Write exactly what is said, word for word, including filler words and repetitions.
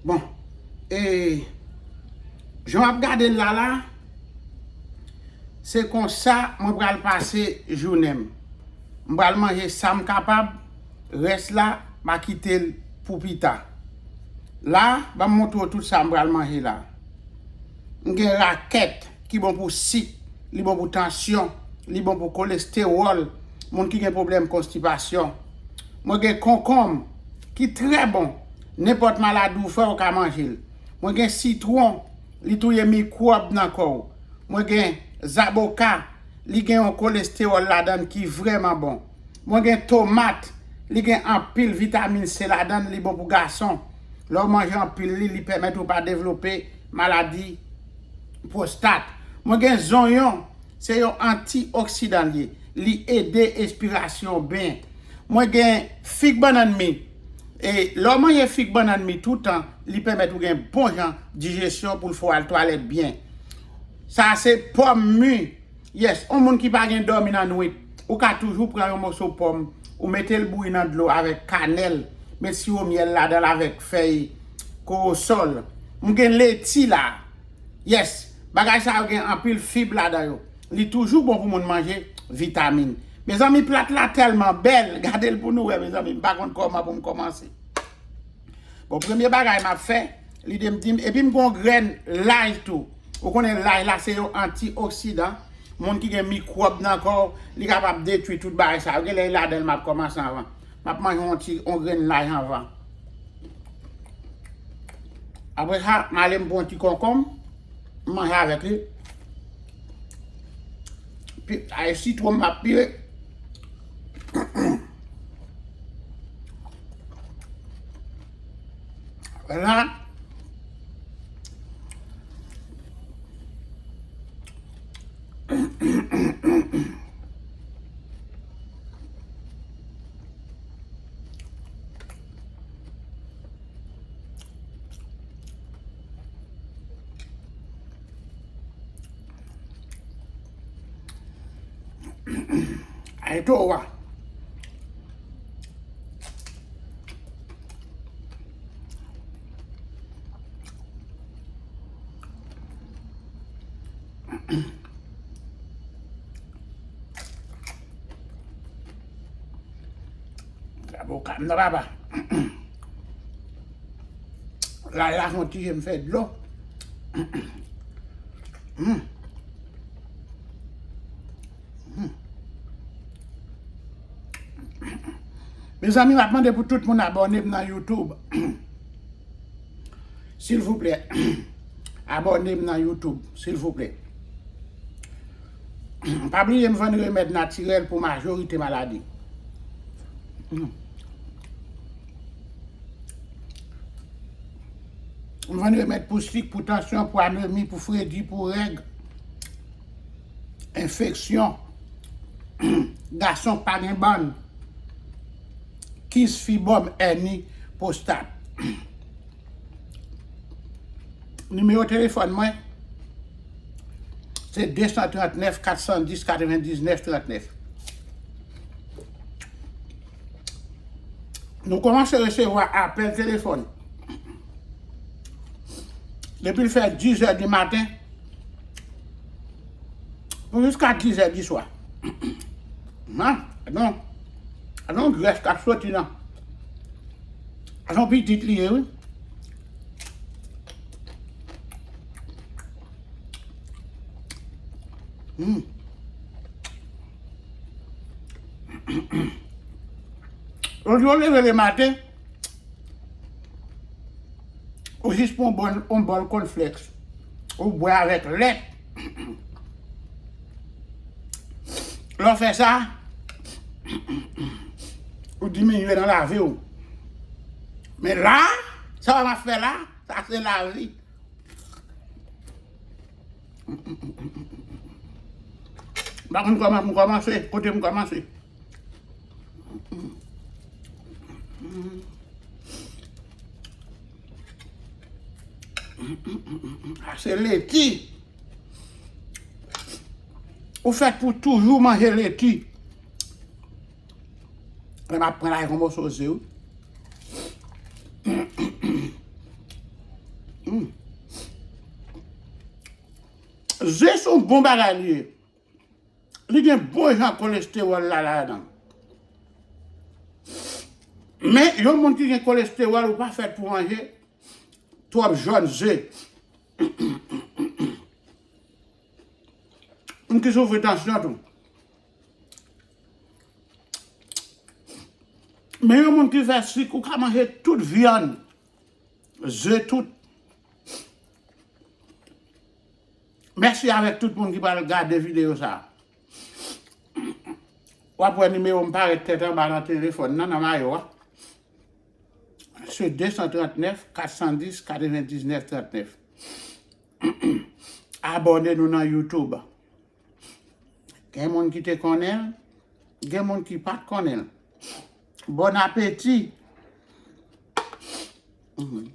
Bon, e jan w ap gade l la la, se konsa mwen pral pase jounen m. M pral manje sa m kapab, rès la, m a kite l pou pita. La, ban m montre w tout sa m pral manje la. M gen rakèt ki bon pou sik, li bon pou tansyon, li bon pou kolestewòl, moun ki gen pwoblèm konstipasyon. Mwen gen konkonm ki trè bon, nenpòt maladi ou fè, ou ka manje l. Mwen gen sitwon, li touye mikwòb nan kò w. Mwen gen zaboka, li gen yon kolestewòl ladan l ki vrèman bon. Mwen gen tomat, li gen anpil vitamin C ladan l, li bon pou gason. Lè w manje anpil li, li pèmèt ou pa devlope maladi pwostat. Mwen gen zonyon, se yon antioksidan l ye. Li ede espirasyon ben. Mwen gen fig bannann mi. E lè w manje fig bannann mi toutan, li pèmèt ou gen bon jan dijesyon pou l fè w al twalèt byen. Sa a se pòm mi. Yes, yon moun ki pa gen dòmi nan nwit, ou ka toujou pran yon moso pòm, ou mete l bouyi nan dlo avèk kanèl, met siwo myèl ladan l avèk fèy kowosòl. M gen leti la. Yes, bagay sa yo gen anpil fib ladan yo. Li toujou bon pou moun manje vitamin. Mezanmi, plat la tèlman bèl, gade l pou nou wè, mezanmi, m pa konn kòman pou m kòmanse. Bon, premye bagay m ap fè, lide m di m, epi m gon grenn lay tou. Ou konnen lay la se yon antioksidan. Moun ki gen mikwòb nan kò w, li kapab detwi tout bagay sa yo. Genlè e ladan l m ap kòmanse anvan. M ap manje yon ti, yon grenn lay anvan. Apre sa, m ale m pran yon ti konkonm, m manje avèk li. Pi, ay sitwon m ap pire. La. Ay to wa. Sa bon, kam nan papa. Lay la fon ti je m fè dlo. Hmm. Hmm. Mezanmi, m ap mande pou tout moun abòne m nan YouTube. Silvouplè, abòne m nan YouTube, silvouplè. Pa bliye m vann remèd natirèl pou majorite maladi. Hmm. M vann remèd pou sik, pou tansyon, pou anemi, pou fredi, pou règ, enfeksyon. Gason pa gen bann. Kis, fibòm, èni, pwostat. Nimewo telefòn mwen, se de san trannèf, kat san dis, katrevendiznèf, trannèf. Nou kòmanse resevwa apèl telefòn. Depi l fè dis è di maten, pou jiska dis è di swa. Nan, non. Nan grès k ap soti nan. Nan pitit li ye, wi. Hmm. Lòt jou w leve lematen, ou jis pran yon bòl, yon bòl cornflakes, ou bwè avèk lèt. Lè w fè sa, ou diminye nan lavi w. Men la, sa w ap fè la, sa se lavi. M pa konn kòman pou m kòmanse, kote m kòmanse. Sa se leti. Ou fèt pou toujou manje leti. Lè m ap pran la, yon moso ze, wi. Ze se yon bon bagay li ye. Li gen bon jan kolestewòl la ladan. Men yon moun ki gen kolestewòl, ou pa fèt pou manje twòp jòn ze. Moun ki soufri tansyon tou. Men yon moun ki fè sik, ou ka manje tout vyann, ze tout. Mèsi avèk tout moun ki pral gade videyo sa. W ap wè nimewo m parèt tèt anba nan telefòn nan, nan mayo a. Se de san trannèf, kat san dis, katrevendiznèf trannèf. Abòne nou nan YouTube. Gen moun ki te konnen l, gen moun ki pa t konnen l. Bon apeti. Mhm.